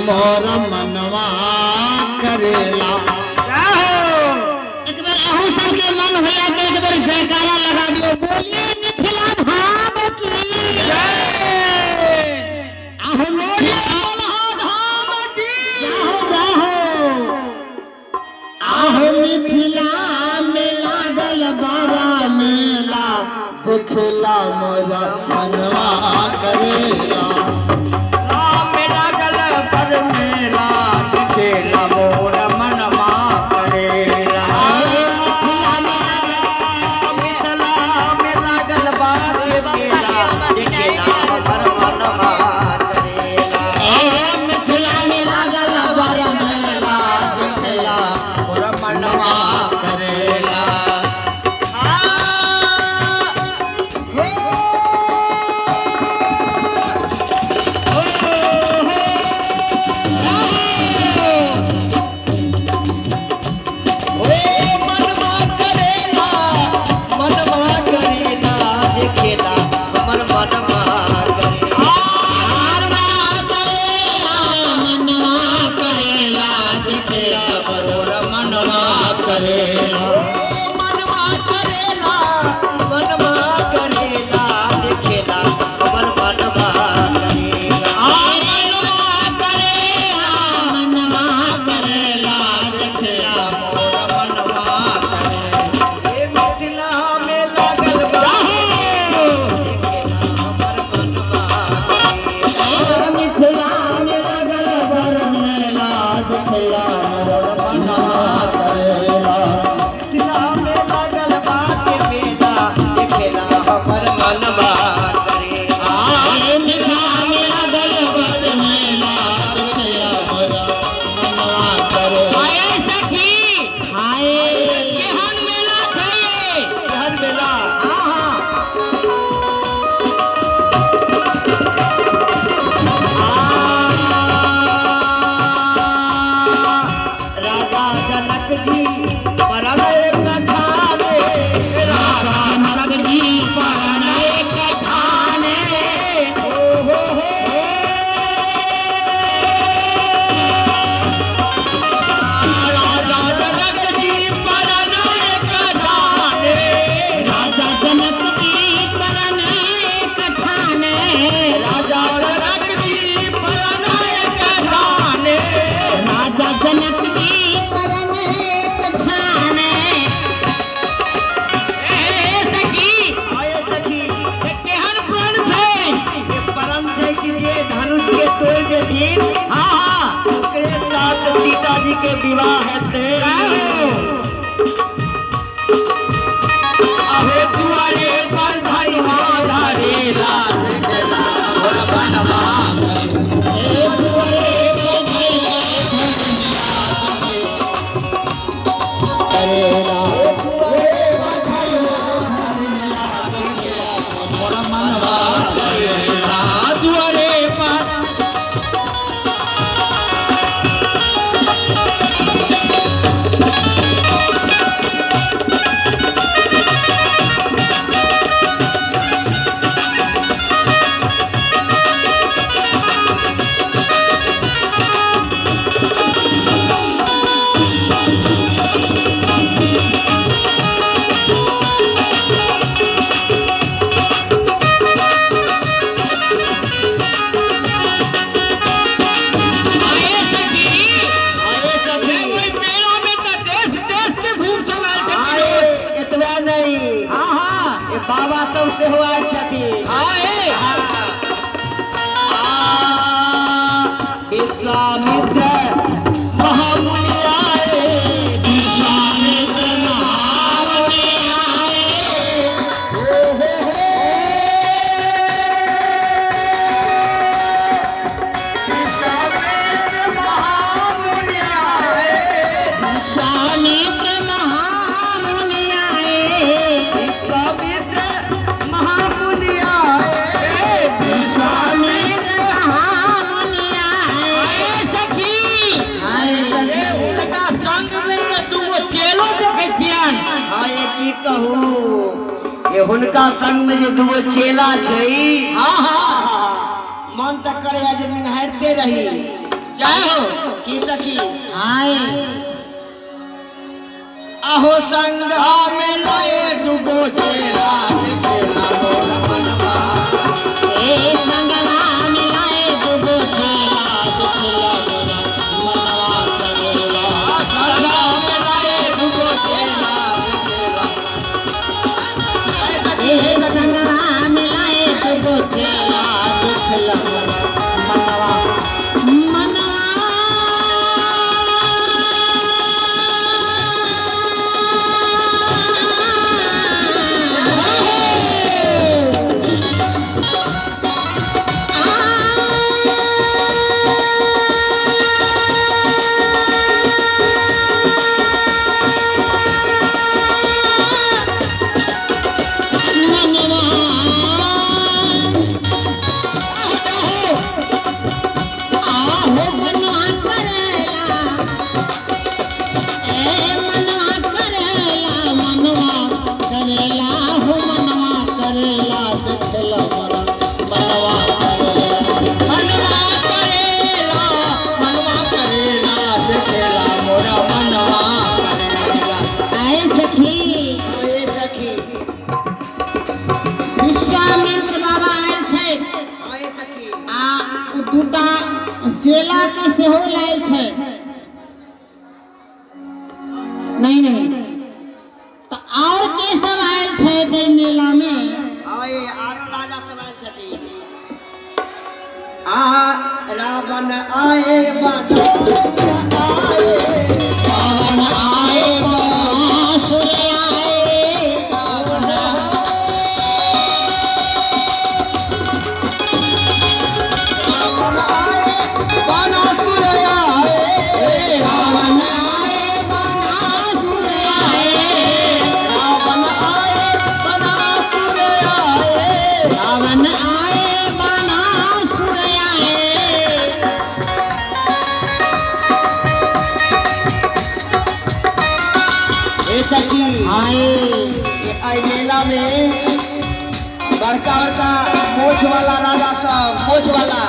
मोर मनवा करेला। एक बेर अहू सबके मन होया तो एक बेर जयकारा लगा दियो, बोलिए मिथिला धाम की आहु धाम की जय हो जय हो। आहु मिथिला में लागल बड़ा मेला, देखला मोर मनवा करेला। राम लागल पर मेला, देखेला मोर मनवा करेला। मिथिला में लागल मिथिला में लागल बाटे मेला, देखेला हमर मनवा करेला। मिथिला में लागल बड़ा मेला, देखला मोर मनवा करेला। ओ मनवा करेला, मनवा करेला, देखेला हमर मनवा करेला। मनवा करेला, देखला मोर मनवा करेला। ओ मनवा करेला, मनवा करेला, देखेला हमर मनवा करेला। मनवा करेला, मनवा करेला, देखला मोर मनवा करेला। ए मिथिला में लागल बा, देखेला हमर मनवा करेला। मिथिला में लागल बड़ मेला, देखला मोर मनवा करेला। मिथिला में लागल बाटे मेला, देखेला हमर मनवा करेला। मिथिला में लागल बड़ मेला, देखला मोर मनवा करेला। आए सखी हाय केहन मेला छै ये? केहन मेला? हाँ हाँ राजा जनक जी प्रणय कथा रे, राजा जनक जी प्रणय कथा ने, ओ हो हो। राजा जनक जी प्रणय कथा ने, राजा जनक जी प्रणय कथा ने, राजा जनक जी प्रणय कथा ने, राजा जनक जी प्रणय कथा ने। ए सखी आए सखी, ए केहन प्रण छै? ये परम छै कि जे धनुष के तोड़ देथिन हाँ हाँ ओकरे साथ सीता जी के विवाह हेतै। अहे दुआरे पर धरिहा धरेला, देखला मोर मनवा करेला। मोर मनवा करेला। दुआरे पर आए सखी आए सखी, ओहि मेला में तऽ देश देश के घूम चलल आए छथिन। एतबे नहीं, हाँ हाँ ये बाबा सब सेहो आयल छथिन। आए विश्वामित्र महामुनि आए, विश्वामित्र महामुनि आए, हो हो हो। विश्वामित्र महामुनि आए, विश्वामित्र महामुनि आए, विश्वामित्र महामुनि आए, विश्वामित्र महामुनि आए। आए सखी आए ए हुनका संग में तऽ दूगो चेलो देखै छियनि। हाँ ये की कहू, ये हुनका संग में जे दूगो चेला छै, हाँ हाँ मन तऽ करे जे निहारते रही। जय हो। की सखी? हाय। आहो संगा में लाए दुगो चेला देखेला मोर मनवा। ए संगवा मिलाए दुगो चेला देखेला मोरा मनवा करेला। संगा में लाए दुगो चेला देखेला। ए संगवा मिलाए दुगो चेला देखेला मोरा मनवा मनवा। मनवा आहो मनवा करेला, ए मनवा करेला, मनवा करेला हो मनवा करेला देखला मोरा मनवा करेला। मनवा करेला, मनवा करेला देखेला मोरा मनवा करेला। आए सखी, ए सखी। विश्वामित्र बाबा आयल छै ए सखी। आ ओ दूटा चेला के सेहो लायल छै। नहीं नहीं, तऽ और के सब आयल छै एहि मेला में? आए आरो राजा सब आयल छथिन। आ रावण आए बानासुर आए। रावण आए बासुर आए। रावण आए बानासुर आए। रावण आए बासुर आए। रावण आए बानासुर आए। रावण आए बाणासुर आए। ए सखी, आए ये मेला में बड़का बड़का मोछ वाला राजा सब, मोछ वाला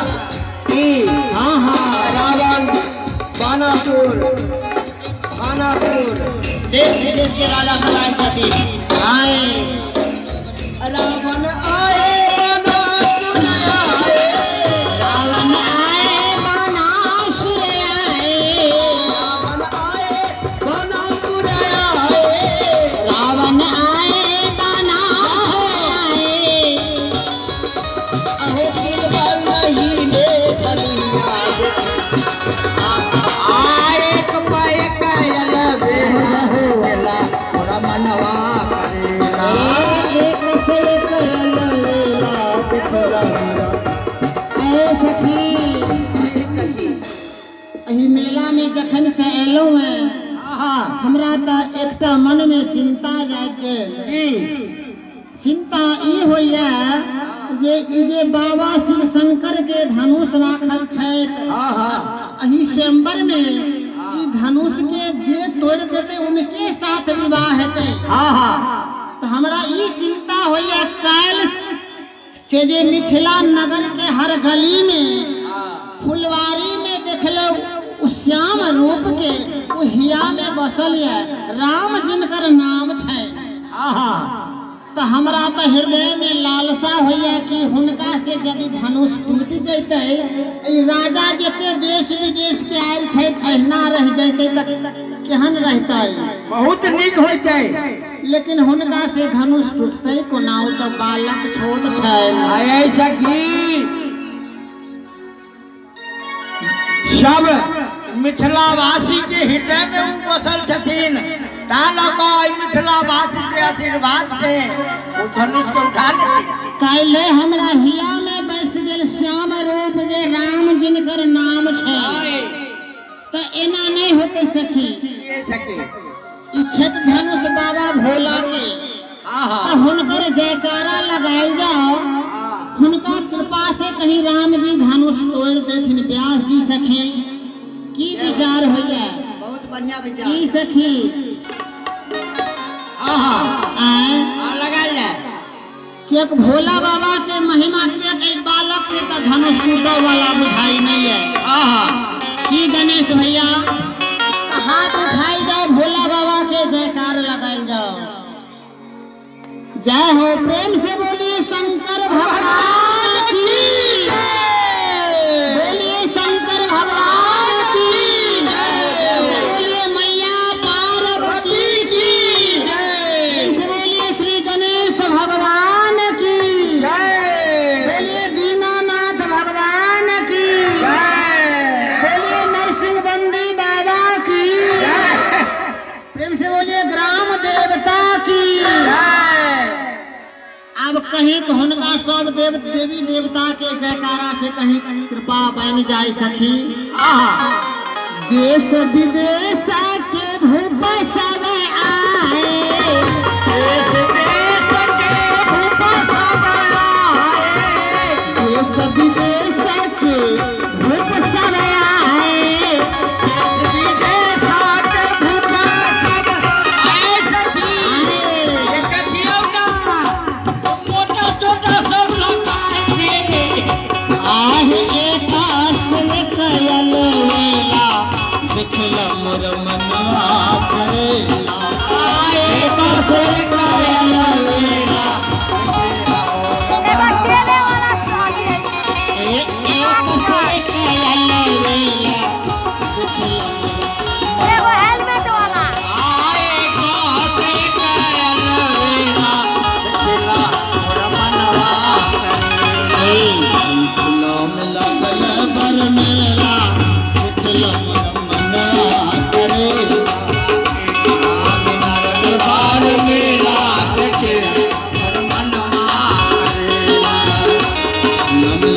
ई हाँ हाँ। रावण बानासुर भानासुर देश विदेश के राजा सब आयल छथिन। आए रावण आए बानासुर आए। रावण आए बाणासुर आए। रावण आए बानासुर आए। रावण आए बाणासुर आए। अहो बिरबल नहीं देखलिया। एक पैक अलबेला मोरा मनवा करेला। एक से एक अलबेला देखला मोरा। ऐ सखी, एहि मेला में जखन से एलहुँ हैं आहा। हमरा तऽ एकटा मन में चिंता जागि गेल। की? चिंता ई होइया जे ई जे बाबा शिव शंकर के धनुष राखल छथि आहा। एहि स्वयंवर में, ई धनुष के जे तोड़ि देतै उनके साथ विवाह हेतै। आहा। तऽ हमरा ई चिंता होइया काल्हि से जे मिथिला नगर के हर गली में फुलवारी में देखलहुँ उ श्याम रूप के, उ हिया में बसल यऽ राम जिनकर नाम छै। आहा। तऽ हमरा तऽ हृदय में लालसा होइया कि हुनका से यदि धनुष टूटि जैतै, ई राजा जते देश विदेश के आयल छै अहिना रहि जैतै तऽ केहन रहतै? बहुत नीक होइतै। लेकिन हुनका से धनुष टूटतै कोना? ओ तऽ बालक छोट छै। आए सखी, सब मिथिलावासी के हृदय में उ बसल छथिन, ता लऽ कऽ एहि मिथिलावासी के आशीर्वाद से ओ धनुष के उठा लेथिन। काल्हि हमरा हिया में बसि गेल श्याम रूप जे राम जिनकर नाम छै, तऽ एना नहि होतै सखी। ये सखी। ई क्षेत्र धनुष बाबा भोला के, आहा। तऽ हुनकर जयकारा लगायल जाओ, हुनका कृपा से कहीं राम जी धनुष तोड़ देथिन। व्यास जी, सखी, की विचार होइया? बहुत बढ़िया विचार। की सखी? आहा। आय? हाँ, लगायल जाय। किएक भोला बाबा के महिमा, किएक एहि बालक से तऽ धनुष टूटो वाला बुझाई नहीं है। आहा। गणेश भैया हाथ उठाई जाओ, भोला बाबा के जयकार लगाई जाओ। जय हो, प्रेम से बोलिए शंकर भगवान की, बोलिए शंकर भगवान की, बोलिए मैया पार्वती की, प्रेम से बोलिए श्री गणेश भगवान की, बोलिए दीनानाथ भगवान की, बोलिए नरसिंह बंदी बाबा की, प्रेम से बोलिए ग्राम देवता की। अब कहीं हुनका सब देव देवी देवता के जयकारा से कहीं कृपा बन जाए सखी। देश विदेश के भूप सब आए, देश विदेश के भूप सब आए, आहे एकासन कयल वेला, देखल मोर मनवा करेला। एकासन कयल वेला, एकासन कयल वेला, देखल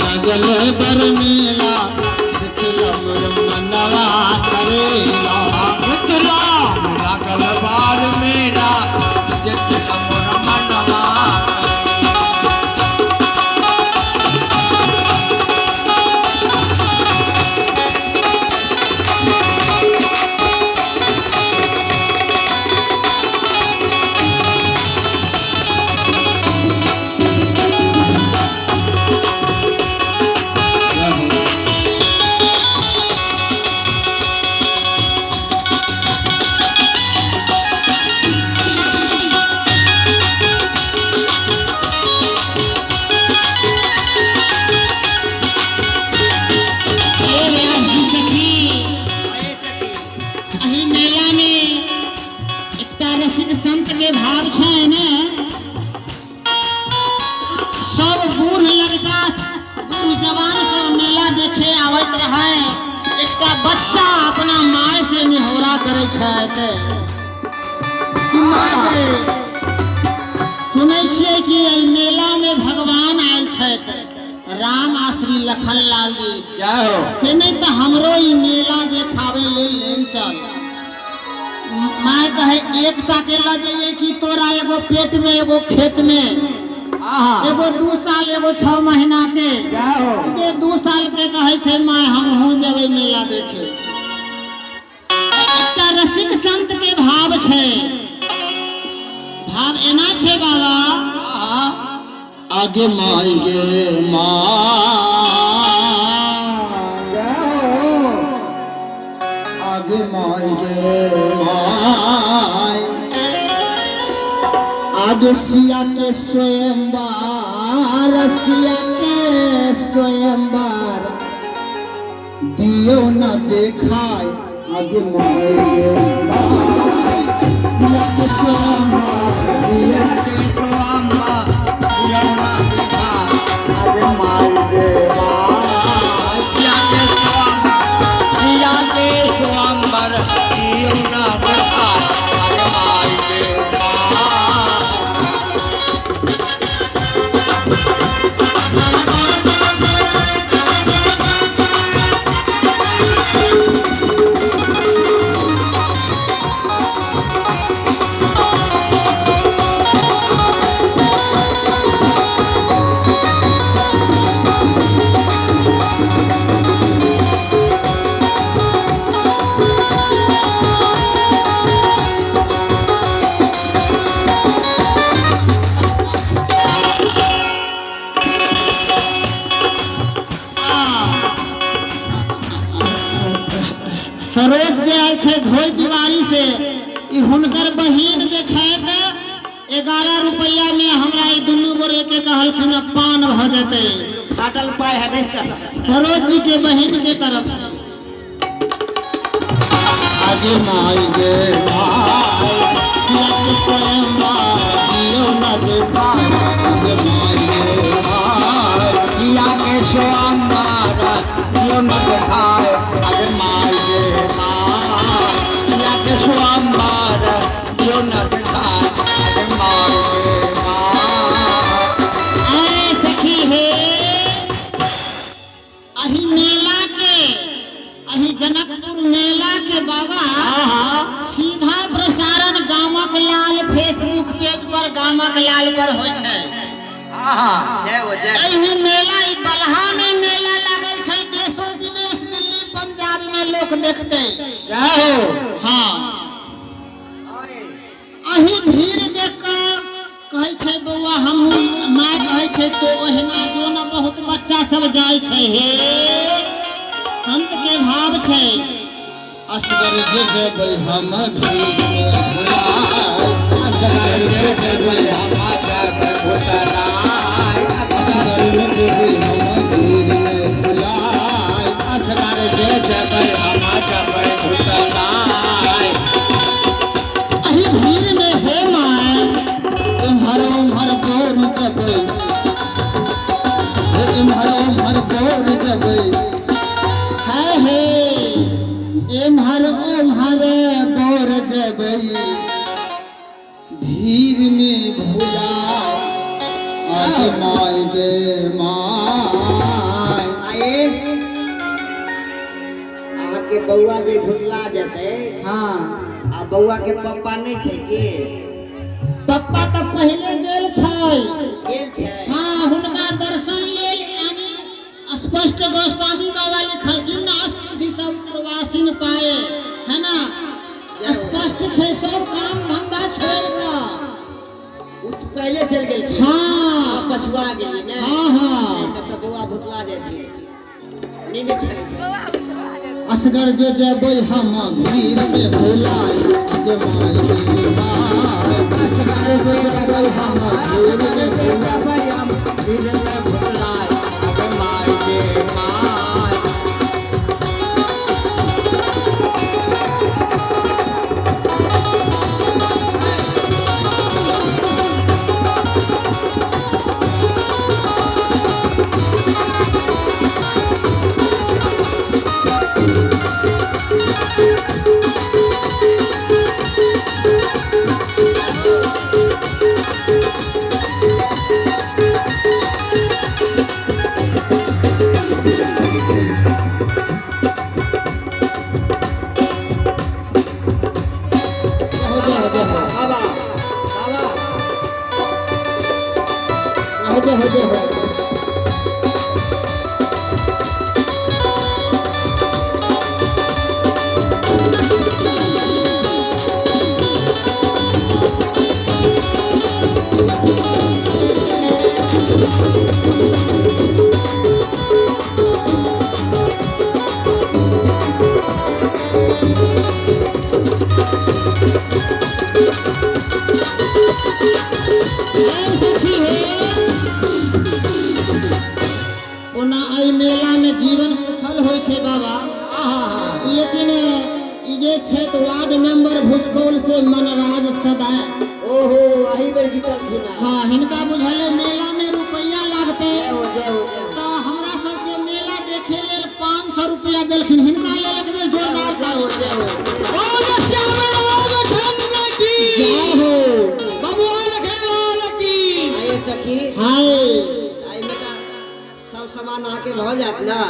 लगल बर मेला, देखल मोर मनवा करेला। मन लगल बर मेला, देखल मोर मनवा करेला। हे व्यास जी सखी, एहि मेला में एकटा रसिक संत के भाव छै ने, सब बूढ़ लड़का बूढ़ जवान सब मेला देखे आवैत रहे। एकटा बच्चा अपना माय से निहोरा करै छथि कि माय गे, सुनै छियै कि एहि मेला में भगवान आयल छथि, राम आ श्री लखन लाल जी, से नहीं तो हमरो ई मेला देखावे ले लेन चल। My कहे एकटा के ल जाइए कि तोरा एगो पेट में एगो खेत में, एगो 2 साल एगो 6 महीना के, जे 2 साल के कहे छै my हमहूँ जेबै मेला देखे। एकटा रसिक संत के भाव छै, भाव एना छै बाबा, आगे माय गे माँ, आगे माय गे माय, आगे सिया के स्वयंवर, सिया के स्वयंवर दियो न देखाय, आगे माय गे माय, सिया के स्वयंवर दियो सरोज जे आयल छै धोई दिवारी से, ई हुनकर बहिन जे छै 11 रुपैया में हमरा ई दुनू गोरे के कहलखिन पान भऽ जेतै। फाटल पाइ है नहीं चल। सरोज जी के बहिन के तरफ से। आज माई गे माई सिया के स्वयंवर दियो न देखाय। आज माई गे माई सिया के स्वयंवर दियो न देखाय। आज माई गे माई सिया के स्वयंवर दियो न देखाय। आज माई गे माई। ऐ सखी हे, अही मेला के, अही जनकपुर मेला के बाबा सीधा प्रसारण गामक लाल फेसबुक पेज पर गामक लाल पर होइ छै। जय हो जय। एही मेला ई बलहा में मेला लागल छै, देशो विदेश दिल्ली पंजाब में लोक देखते। जय हो। हाँ, अही भीड़ देख कऽ कहै छै बौआ हमहूँ, माय कहै छै तो ओहिना जो ने बहुत बच्चा सब जाइ छै। हे संत के भाव छै। असगर जे जेबै हम भीड़ में भुलाय। असगर जे जेबै हम जेबै भुतलाय। असगर जे जेबै हम भीड़ में भुलाय। असगर जे जेबै हम जेबै भुतलाय। अही भीड़ में हे my एम्हर ओम्हर बोर जेबै, हे एम्हर ओम्हर बोर जेबै। है हे एम्हर ओम्हर बोर जेबै भीड़ में भुलाय। आज माय गे माय। आए अहाँके बौआ जे भुतला जेतै। हाँ। आ बौआ के पप्पा नहीं छै के? पप्पा तऽ पहिले गेल छै। गेल छै। हाँ, हुनका दर्शन लेल यानी स्पष्ट गोस्वामी बाबा लिखलखिन ना, अशुद्धि सब प्रवासिन पाए, है ना? स्पष्ट छै, सब काम धंधा छोड़ कऽ उ तऽ पहिले चलि गेलखिन। हाँ। पछुआ गेली ने। हाँ हाँ। तब तऽ बौआ भुतला जेथिन। नींद छलै। असगर जे जेबै हम भीड़ में भुलाय। आज माय गे माय। असगर जे जेबै हम भीड़ में भुलाय। भीड़ में भुतलाय। आज माय गे माय। हो जय हो जय हो। बाबा बाबा। हो जय हो जय हो। ऐ सखी हे, ओना एहि मेला में जीवन सुखल होइ छै बाबा, लेकिन ई जे छै तऽ वार्ड मेंबर भुसकौल से मनराज सदा। ओहो, अही बेर जीतलखिन। हाँ, हिनका बुझल मेला में रुपैया लागतै। जय हो जय हो जय हो। तऽ हमरा सबके मेला देखे लेल 500 रुपया देलखिन। हिनका लेल एक बेर जोरदार ताली। जय हो। जय हो। आइए सखी। हाय। एहिमे तऽ सब सामान अहाँके भऽ जायत ने?